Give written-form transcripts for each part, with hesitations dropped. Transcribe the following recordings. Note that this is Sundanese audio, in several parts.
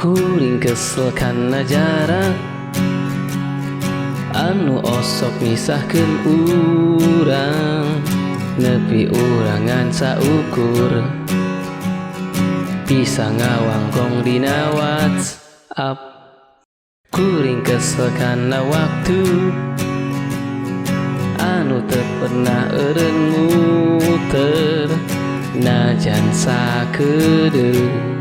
Kuring kesel kana jarak anu osok misahkeun urang, nepi urang ngan saukur bisa ngawangkong dina WhatsApp. Kuring kesel kana waktu anu teu pernah eureun muter, najan sakedeung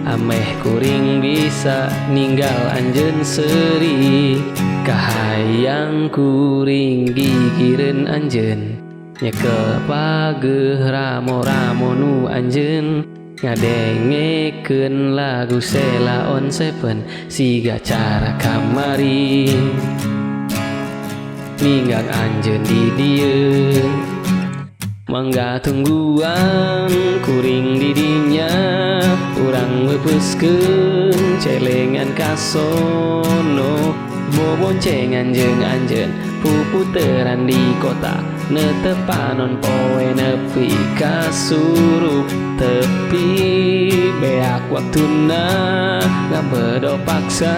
ameh kuring bisa ninggal anjeun seuri. Kahayang kuring gigireun anjeun, nyekel pageuh ramo-ramo nu anjeun, ngadengekeun lagu Sheila on 7 siga cara kamari. Ninggang anjeun di dieu, mangga tungguan kuring di dinya, urang meupeuskeun celengan ka sono, boboncengan jeung anjeun puputeran di kota, netep panon poe nepi ka surup. Tepi beak waktuna ngabedo paksa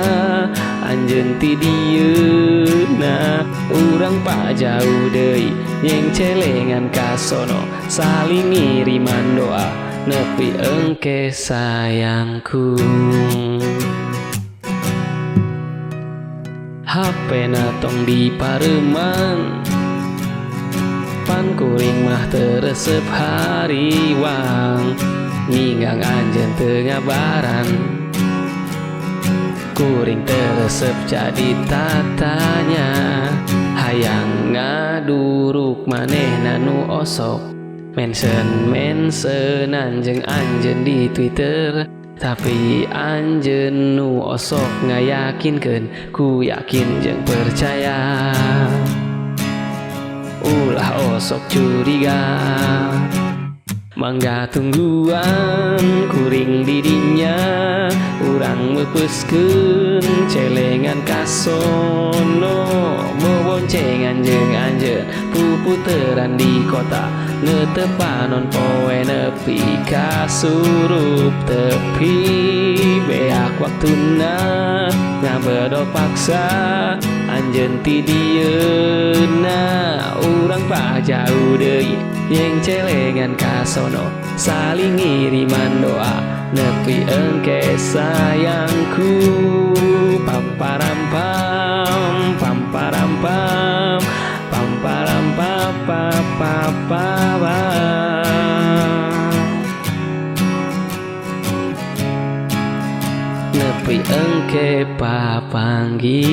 anjeun ti dieuna, urang pajauh deui nyeng celengan ka sono, saling ngiriman doa nepi engke sayangku. HP-na tong dipareuman, pan kuring mah teu resep hariwang, ninggang anjeun teu ngabaran, kuring teu resep jadi tatanya. Hayang ngaduruk manehna nu osok mention mentionan jeung anjeun di Twitter, tapi anjeun nu osok ngayakinkeun ku yakin jeung percaya. Ulah osok curiga, mangga tungguan kuring di dinya, urang meupeuskeun celengan ka sono, boboncengan jeung anjeun puputeran di kota, netep panon poe nepi ka surup. Tepi beak waktuna ngabedo paksa anjeun ti dieuna, urang pajauh deui nyeng celengan ka sono, saling ngiriman doa nepi engke sayangku. Pam param pam pam param pam pam param pa pa pa pa pa. Nepi engke papanggih.